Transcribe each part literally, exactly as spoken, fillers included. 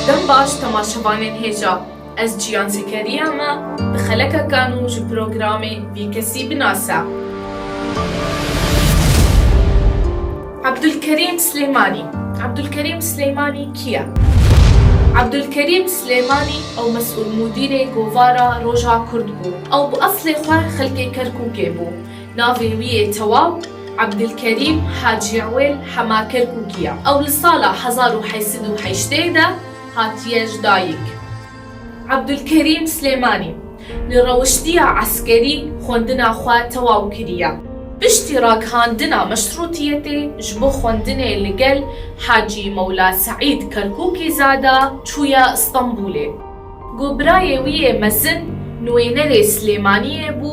Dem baş temaşevanên hêja, ez Ciyan Zekeriya me, bi xelekeka nû ji programê Vî Kesî Binase. Abdulkerîm Silêmanî. Abdulkerîm Silêmanî kî ye? Abdulkerîm Silêmanî ew mesûl mudîrê govara Roja Kurd bû. Ew bi eslê xwe xelkê Kerkûkê bû. Navê wî yê tewaw Abdulkerîm Hacî Ewêl Hema Kerkûkî ye. Ew li sala hezar û heşt sed û heştê de hatiye ji dayik. Abdulkerîm Silêmanî li rewiştiya eskerî xwendina xwe tewaw kiriye. Piştî ragihandina meşrûtiyetê ji bo xwendinê li gel Hacî Mewla Seîd Kerkûkîzade çûye Stenbolê. Ku birayê wî yê mezin nûênerê Silêmaniyê bû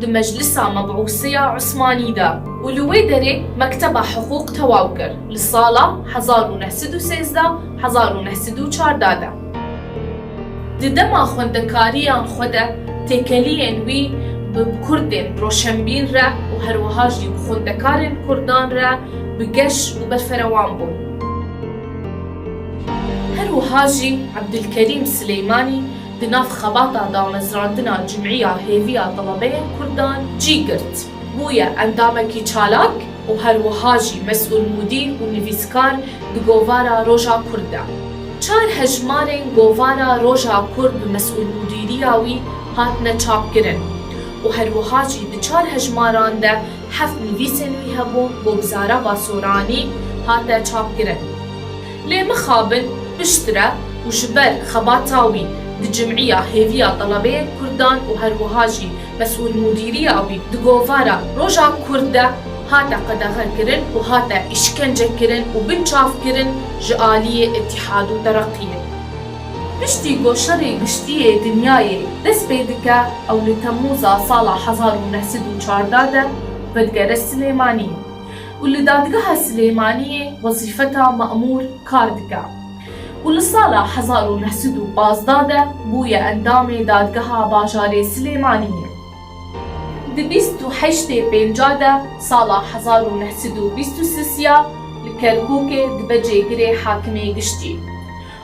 di Meclisa Mebûsiya Osmanî de û li wê derê mekteba hiqûq tewaw kir li sala hezar û neh sed û sêzdeh, hezar û neh sed û çardeh de. Di dema xwendekariyan xwe de têkeliyên wî bi kurdên roşenbîr re û herwiha jî bi xwendekarên kurdan re bi geş û berfirewan bûn. Her wiha jî Ebdulkerîm Silêmanî di nav xebata damezrandina Cim'iya Hêviya Telebeyên Kurdan cî girt. Bûye endamekî çalak û her wiha jî mesûl mudîr û nivîskar di Govara Roja Kurd de. Çar hejmarên Govara Roja Kurd bi mesûl mudîriya wî hatine çapkirin û her wiha jî di çar hejmaran de heft nivîsên wî hebûn ku bi zarava soranî hate çapkirin. Lê mixabin piştre û ji ber xebata wî di Cim'iya Hêviya Telebeyên Kurdan û her wiha jî mesûl mudîriya wî di Govara Roja Kurd de hate qedexekirin û hate îşkencekirin û binçavkirin ji aliyê Îtîhad û Tereqiyê. Piştî ku şerê giştî yê dinyayê dest pê dike, ew li Temmûza sala hezar û neh sed û çardeh de vedigere Silêmaniyê û li Dadgeha Silêmaniyê wezîfeta memûr kar dike û li sala hezar û neh sed û pazdeh de bûye endamê Dadgeha Bajarê Silêmaniyê. Di bîst û heştê pênca de sala hezar û neh sed û bîst û sisiya li Kerkûkê dibe cêgirê hakimê giştî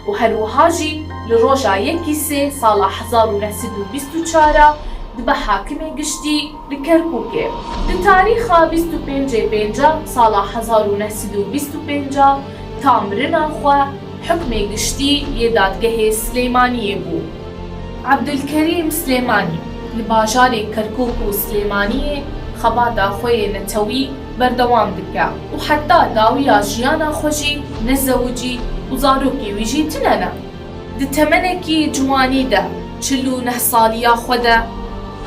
û her wiha jî li roja yekî sê sala hezar û neh sed û bîst û çar a dibe hakimê giştî li Kerkûkê. Di tarîxa bîst û pêncê pênca sala hezar û neh sed û bîst û pênc a ta mirina xwe hukmê giştî yê dadgehê Silêmaniyê bû. Ebdulkerîm Silêmanî li bajarê Kerkûk û Silêmaniyê xebata xwe yê netewî berdewam dike û heta dawiya jiyana xwe jî ne zewicî û zarokê wî jî tune ne. Di temenekî ciwanî de, çil û neh saliya xwe de,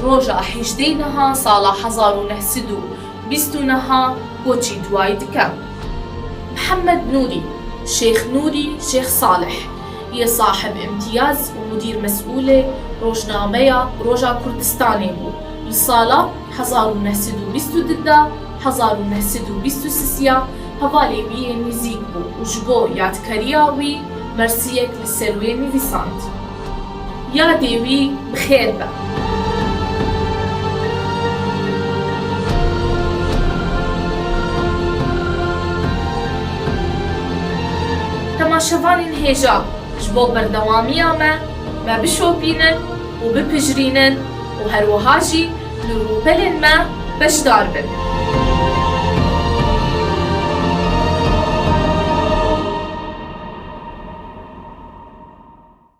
roja hejdê niha sala hezar û neh sed û bîst û neh a koçî duwayî dike. Mihemed Nûrî, Şêx Nûrî, Şêx Salih, yê sahib îmtiyaz û mudîr mesûlê rojnameya Roja Kurdistanê bû. Li sala hezar û neh sed û bîst û du de, hezar û neh sed û bîst û sisiya hevalê wî yê nîzîk bû û ji bo yadkariya wî mersiyek li ser wê nivîsand. Yadê wî bi xêr be. Temaşevanên hêja, ji bo berdewamiya me, me bişopînin û bipijrînin û her wiha jî li rûpelên me beşdar bin.